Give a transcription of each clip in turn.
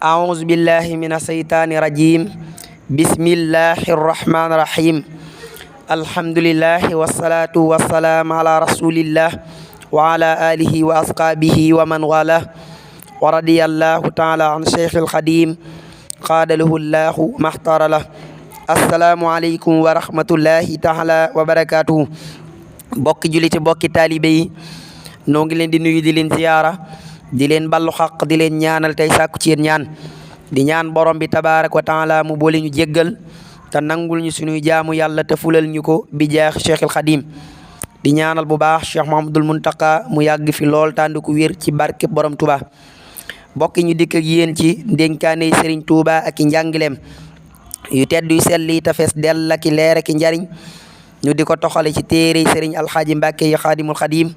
أعوذ بالله من الشيطان الرجيم بسم الله الرحمن الرحيم الحمد لله والصلاة والسلام على رسول الله وعلى آله وأصحابه ومن والاه ورضي الله تعالى عن شيخ الخديم قاد له الله ما اختار له السلام عليكم ورحمة الله تعالى وبركاته bokki juliti bokki taalibe yi noo ngi leen di nuyu di leen ziyaara di leen ballu xaq di leen ñaanal tey sàkku ci yéen ñaan di ñaan borom bi tabaaraka wa taala mu boole ñu jéggal te nangul ñu suñuy jaamu yàlla te fulal ñu ko bi jaax Cheikhul Xadim di ñaanal bu baax Cheikh Mouhamadoul Mountakha mu yàgg fi lool tànd ko wér ci barke borom Touba bokki ñu dikk ak yéen ci ndénkaane Serigne Touba ak i njàngileem yu tedd yu sell yi te fees dell ak i leer ak i njariñ ñu di ko toxale ci téere Serigne Alxaaji Mbàkke yi Xaadimul Xadim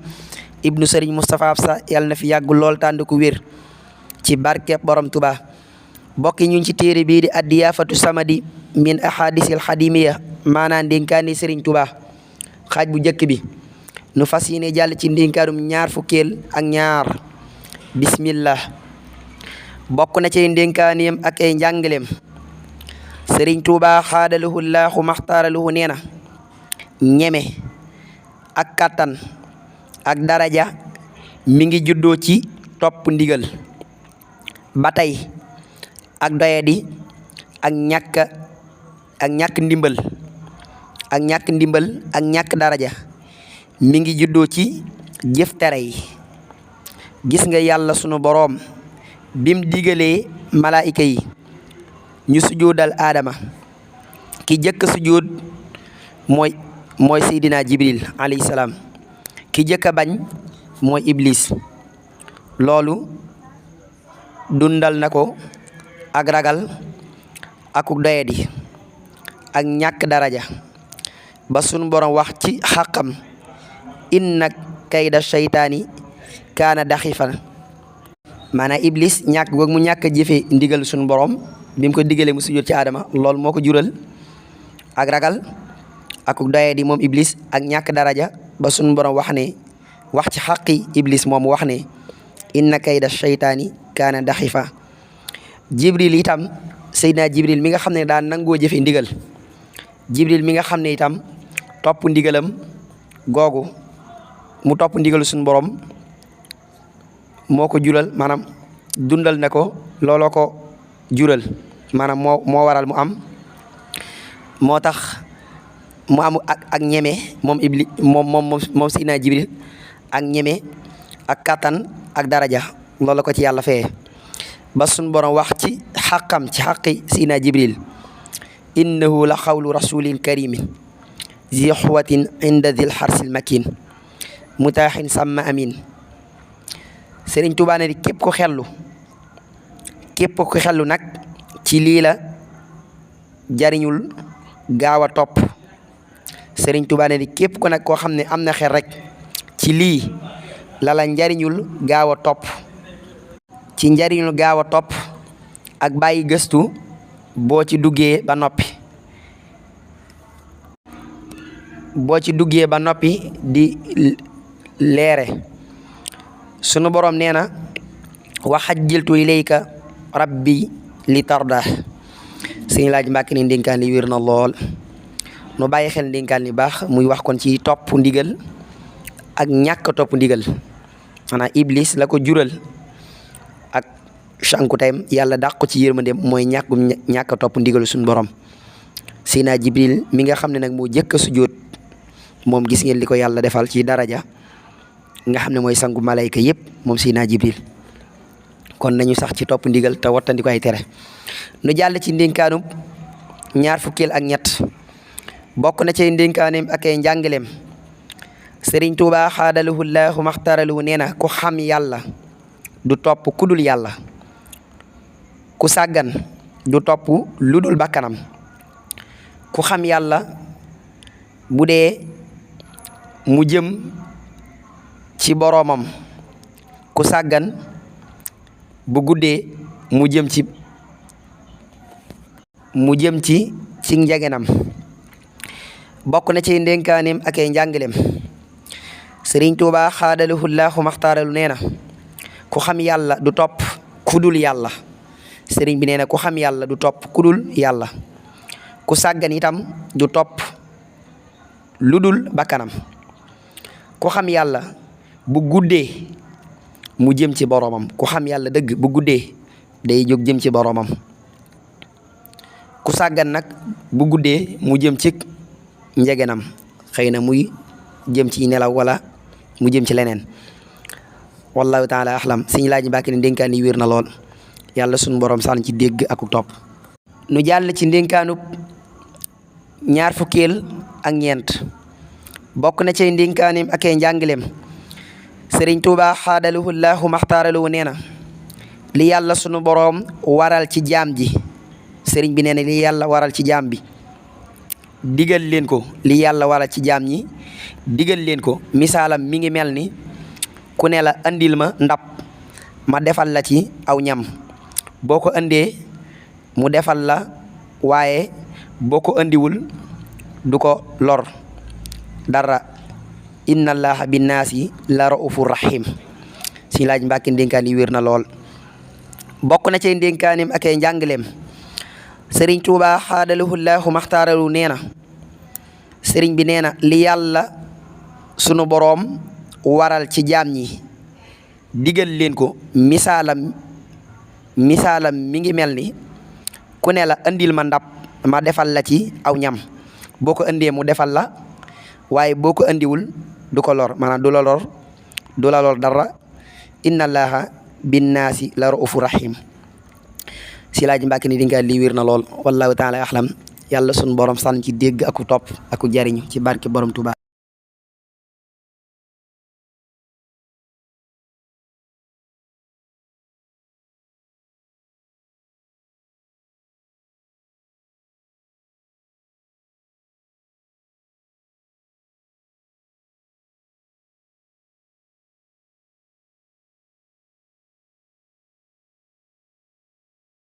ibnu Serigne Moustapha Absa yàlla na fi yàgg lool tànd ko wér ci barke borom Touba bokki ñu ci téere bii di Addiyaafatu Samadi min ahadisil xadimiya maanaam ndénkaane Serigne Touba xaaj bu njëkk bi nu fas yéene jàll ci ndénkaanum ñaar fukkeel ak ñaar bismillah bokk na ci ndénkaaneem ak ay njàngaleem Serigne Touba xaadalahu llaahu maxtaaralahu nee na ñeme ak kàttan ak daraja mi ngi juddoo ci topp ndigal ba tey ak doyadi ak ñàkk ndimbal ak ñàkk daraja mi ngi juddoo ci jëf tere yi gis nga yàlla sunu boroom bim digalee malaayika yi ñu sujoodal aadama ki jëkk sujood mooy seydina jibril alayhi salaam ki jëkk a bañ mooy iblis loolu dundal na ko ak ragal akuk doyadi ak ñàkk daraja ba sunu borom wax ci xàqam inna kayda shaytaani kaana daxifan maanaam iblis ñàkk goog mu ñàkk a jëfe ndigal sunu borom bi mu ko digalee mu sujjóot ci aadama loolu moo ko jural ak ragal akuk doyadi moom iblis ak ñàkk daraja ba sunu borom wax ci xaqi iblis moom wax ne inna kayda shaytaani kaana daxifa jibril itam seydina jibril mi nga xam ne daan nangoo jëfe ndigal jibril mi nga xam ne itam topp ndigalam googu mu topp ndigalu suñu borom moo ko jural maanaam dundal na ko looloo ko jural maanaam moo waral moo tax mu am ak ñeme moom iblis moom seydina jibril ak ñeme ak kattan ak daraja loolu ko ci yàlla feye ba sun borom wax ci xaqam ci xaqi seydina jibril innahu la xawlu rasulin karimin zi xuwatin inda dil xarsil makin mutaaxin sàmma amin Sëriñ Tuubaa ne di képp ko xellu nag ci lii la jariñul gaaw a topp Sëriñ Tuubaa ne di képp ko nag koo xam ne am na xel rek ci lii la njariñul gaaw a topp ci njariñul gaaw a topp ak bàyyi gëstu boo ci duggee ba noppi di leere sunu borom nee na wa xajjiltu ilayka rabbi li tarda sëñ laaj Mbàkke ni ndénkaan li wér na lool nu bàyyi xel ndénkaan li baax muy wax kon ci topp ndigal ak ñàkk topp ndigal maanaam iblis la ko jural ak sànkuteem yàlla dàq ko ci yërmandeem mooy ñàkk topp ndigalu suñu borom Seydina Jibril mi nga xam ne nag moo jëkk a sujjóot moom gis ngeen li ko yàlla defal ci daraja nga xam ne mooy sangu malayka yëpp moom Seydina Jibril kon nañu sax ci topp ndigal te wattandi ko ay tere nu jàll ci ndénkaanum ñaar fukkeel ak ñett bokk na ci ndénkaaneem ak ay njàngaleem Sëriñ Tuubaa xaadalahu llaahu maxtaaralahu nee na ku xam yàlla du topp ku dul yàlla ku sàggan du topp lu dul bakkanam ku xam yàlla bu dee mu jëm ci boroomam ku sàggan bu guddee mu jëm ci njegenam bokk na ci ndénkaaneem ak ay njàngaleem Sëriñ Tuubaa xaadalahu llaahu maxtaaralu nee na ku xam yàlla du topp ku dul yàlla sëriñ bi nee na ku xam yàlla du topp ku dul yàlla, ku sàggan itam du topp lu dul bakkanam. ku xam yàlla bu guddee mu jëm ci boroomam, ku xam yàlla dëgg bu guddee day jóg jëm ci boroomam. ku sàggan nag bu guddee mu jëm ci njegenam, xëy na muy jëm ci nelaw wala mu jëm ci leneen. wallahu taala axlam. Sëñ Laaji Mbàkke ne ndénkaan yi wér na lool, yàlla sunu borom sànn ci dégg ak topp. nu jàll ci ndénkaanub ñaar fukkeel ak ñeent, bokk na cay ndénkaanim ak ay njàngaleem. Sëriñ Tuubaa xaadalahu llaahu maxtaaralahu nee na li yàlla sunu borom waral ci jaam ji, sëriñ bi nee na li yàlla waral ci jaam bi digal leen ko, li yàlla waral ci jaam ñi digal leen ko. misaalam mi ngi mel ni ku ne la andil ma ndab ma defal la ci aw ñam, boo ko andee mu defal la, waaye boo ko andiwul du ko lor dara. inna allaha binnaasi la raufur rahim. Sëñ Laaji Mbàkke ndénkaan yi wér na lool, bokk na ci ndénkaanim ak ay njàngaleem. sëriñ Tuubaa xaadalahu llaahu maxtaaralu nee na sëriñ bi nee na li yàlla sunu boroom waral ci jaam ñi digal leen ko. misaalam mi ngi mel ni ku ne la andil ma ndab ma defal la ci aw ñam, boo ko andee mu defal la, waaye boo ko andiwul du ko lor, maanaam du la lor dara. inna allaha binnaasi la raufu rahim. Sëñ Laaji Mbàkke ni dinga lii wér na lool, wallahu taala axlam. yàlla sunu borom sànn ci dégg aku topp aku jariñu ci barke borom Tuubaa.